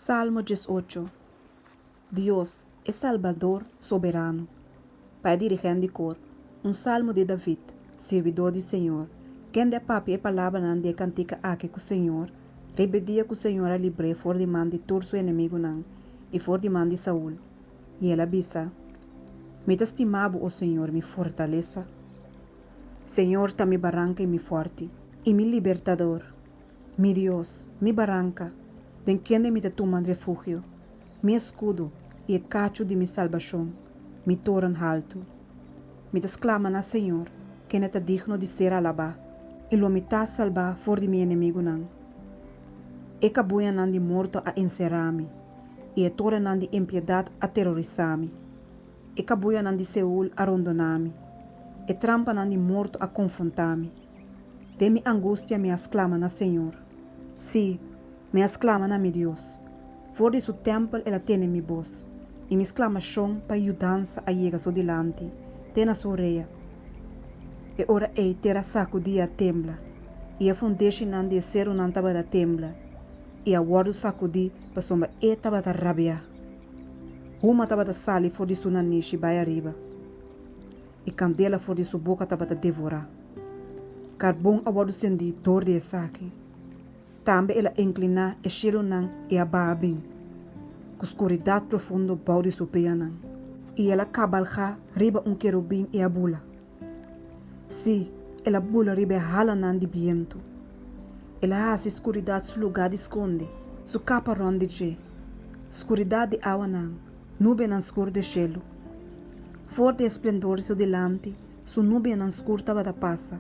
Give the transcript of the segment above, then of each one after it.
Salmo 18. Dios, e Salbador soberano. Pa e dirigent di kor. Un salmo di David, sirbidó di señor, kende a papia e palabranan di e kantika aki ku señor riba e dia ku señor a libr'é for di man di tur su enemigunan i for di man di Saul. I el a bisa, Mi ta stima bo, o señor, mi fortalesa. Señor ta mi baranka i mi fòrti, i mi libertador. Mi Dios, mi baranka, den kende mi ta tuma refugio, mi eskudo i e kachu di mi salbashon, mi toren haltu. Mi ta sklama na Señor, kende ta digno di ser alabá, i lo mi ta salbá for di mi enemigunan. E kabuyanan di morto a enserá mi, i e torennan di impiedat a terorisá mi. E kabuyanan di Seul a rondoná mi, e trampanan di morto a konfrontá mi. Den mi angustia mi a sklama na Señor. Sí, mi a sklama na mi Dios. For di su tèmpel el a tende mi bos, i mi sklamashon pa yudansa a yega su dilanti, te na su orea. E ora ei tera a sakudí i a tembla, i e fundeshinan di e serunan tabata tembla i a wòrdu sakudí pasobra e tabata rabiá. Huma tabata sali for di su nanishi bai ariba. I kandela for di su boka tabata devorá. Karbon a wòrdu sendí dor di esaki. Tambe el a inkliná e shelunan i a baha bin, ku skuridat profundo bou di su pianan. I el a kabalgá riba un kerubin i a bula. Sí, el a bula riba e halanan di bientu. El a hasi skuridat su lugá di skonde, su kapa rònt di dje, skuridat di awanan. Nubianan skur di shelu. For di e splendor di su dilanti, su nubianan skur tabata pasa,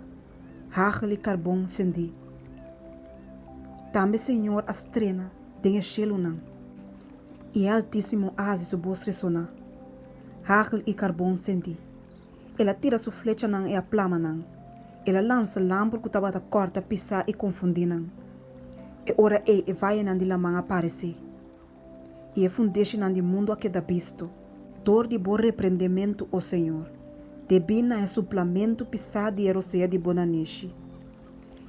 hagel i karbon sendí. Tambe Señor a strena den e shelunan, i e Altísimo a hasi su bos resoná, hagel i karbon sendí. El a tira su flechanan i a plama nan. El a lansa lamper ku tabata kòrta pisá i konfundí nan. E ora ei e vayenan di laman a paresé. I e fundeshinan di mundu a keda bisto. Dor di bo reprendementu, o Señor, debí na e suplamentu pisá di e rosea di bo nanishi.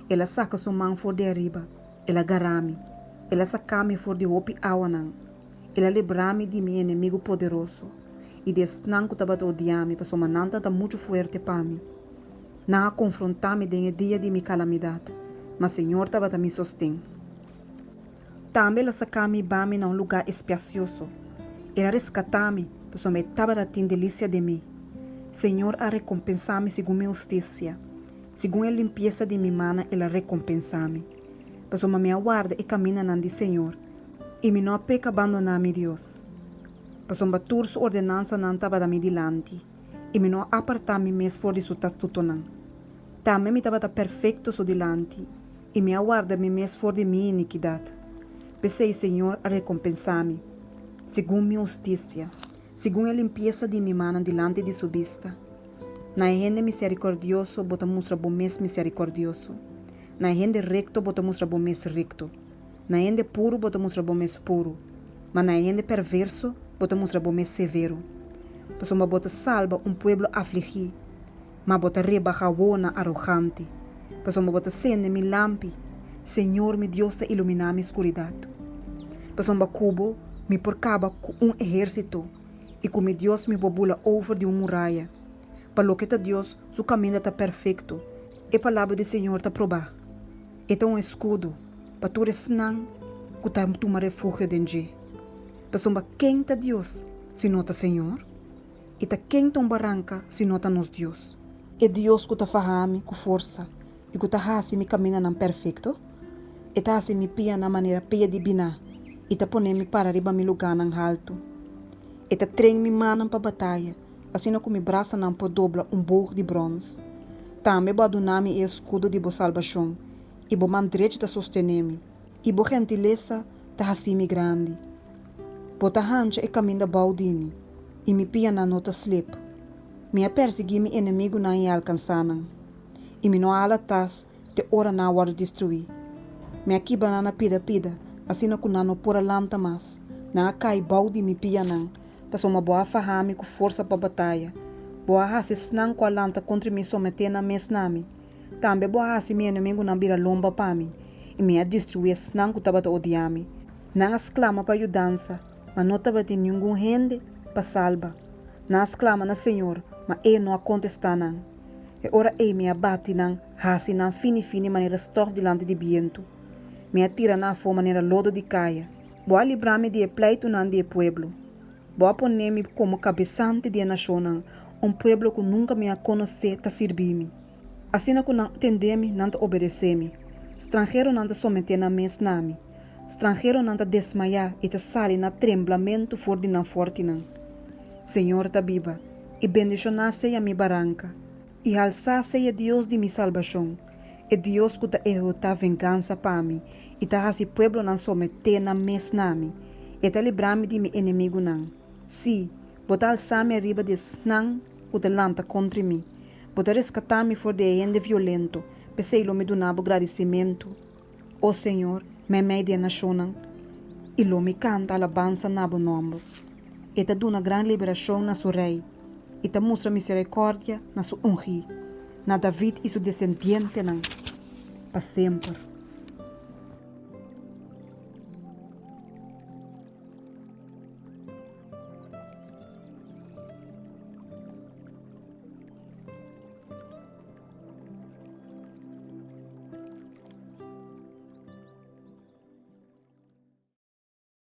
El a saka su man for di ariba, el a gara mi, el a saka mi for di hopi awanan, el a libra mi di mi enemigu poderoso i di esnan ku tabata odia mi pasobra nan tabata muchu fuerte pa mi. Nan a konfrontá mi den e dia di mi kalamidat, ma Señor tabata mi sosten. Tambe el a saká mi ba mi na un lugá espiasioso. El a reskatá mi, pasobra e tabata tin delisia den mi. Señor a rekompensá mi segun mi hustisia, segun e limpiesa di mi mannan el a rekompensá mi. Pasobra mi a warda e kamindanan di Señor, i mi no a peka bandoná mi Dios. Pasobra tur su ordenansanan tabata mi dilanti, i mi no a apartá mi mes for di su statutonan. Tambe mi tabata perfekto su dilanti, i mi a warda mi mes for di mi inikidat. P'esei Señor a rekompensá mi, segun mi hustisia, segun e limpiesa di mi mannan dilanti di su bista. Na e hende miserikòrdioso bo ta mustra bo mes miserikòrdioso, na e hende rekto bo ta mustra bo mes rekto, na e hende puru bo ta mustra bo mes puru, ma na e hende perverso bo ta mustra bo mes severo. Pasobra bo ta salba un pueblo afligí. Ma bo ta rebaha wowonan arogante, pasobra bo ta sende mi lampi, Señor mi Dios ta iluminá mi skuridat. Pasobra ku bo mi por kaba ku un ehérsito, i ku mi Dios mi por bula over di un muraya. Pa loke ta Dios, su kaminda ta perfekto, e palabra di Señor ta probá. E ta un eskudo pa tur esnan ku ta tuma refugio den dje. Pasobra ken ta Dios si no ta Señor? I ta ken ta un baranka si no ta nos Dios? E Dios ku ta faha mi ku forsa i ku ta hasi mi kamindanan perfekto? E ta hasi mi pianan manera pia di biná i ta pone mi para riba mi lugánan haltu. E ta tren mi mannan pa bataya, asina ku mi brasanan por dobla un boog di bròns. Tambe bo a duna mi e eskudo di bo salbashon, i bo man drechi ta sostené mi. I bo gentilesa ta hasi mi grandi. Bo ta hancha e kaminda bou di mi, i mi pianan no ta slip. Mi a persiguí mi enemigunan i a alkansá nan, i mi no a hala tas te ora nan a wòrdu destruí. Mi a kibra nan na pida pida, asina ku nan no por a lanta mas. Nan a kai bou di mi pianan, pasobra bo a faha mi ku forsa pa bataya. Bo a hasi esnan ku a lanta kontra mi someté nan mes na mi. Tambe bo a hasi mi enemigunan bira lomba pa mi, i mi a destruí esnan ku tabata odia mi. Nan a sklama pa yudansa, ma no tabatin ningun hende pa salba. Nan a sklama na señor, ma E no a kontestá nan. E ora ei mi a bati nan, hasi nan fini-fini manera stòf dilanti di bientu. Mi a tira nan afó manera lodo di kaya. Bo a libra mi di e pleitunan di e pueblo. Bo a pone mi komo kabesante di e nashonnan, un pueblo ku nunka mi a konosé ta sirbi mi. Asina ku nan tende mi, nan ta obedesé mi. Stranheronan ta someté nan mes na mi. Stranheronan ta desmayá i ta sali na tremblamentu for di nan fòrtinan. Señor ta biba, i bendishoná sea mi baranka, i halsá sea Dios di mi salbashon, e Dios ku ta ehekutá vengansa pa mi i ta hasi pueblonan someté nan mes na mi. E ta libra mi di mi enemigunan. Sí, bo ta halsá mi ariba di esnan ku ta lanta kontri mi. Bo ta reskatá mi for di e hende violento, p'esei lo mi duna bo gradisimentu, o Señor, meimei di e nashonnan, i lo mi kanta alabansa na bo nòmber. E ta duna gran liberashon na su rei, i ta mustra miserikòrdia na su ungí, na David i su desendientenan pa semper.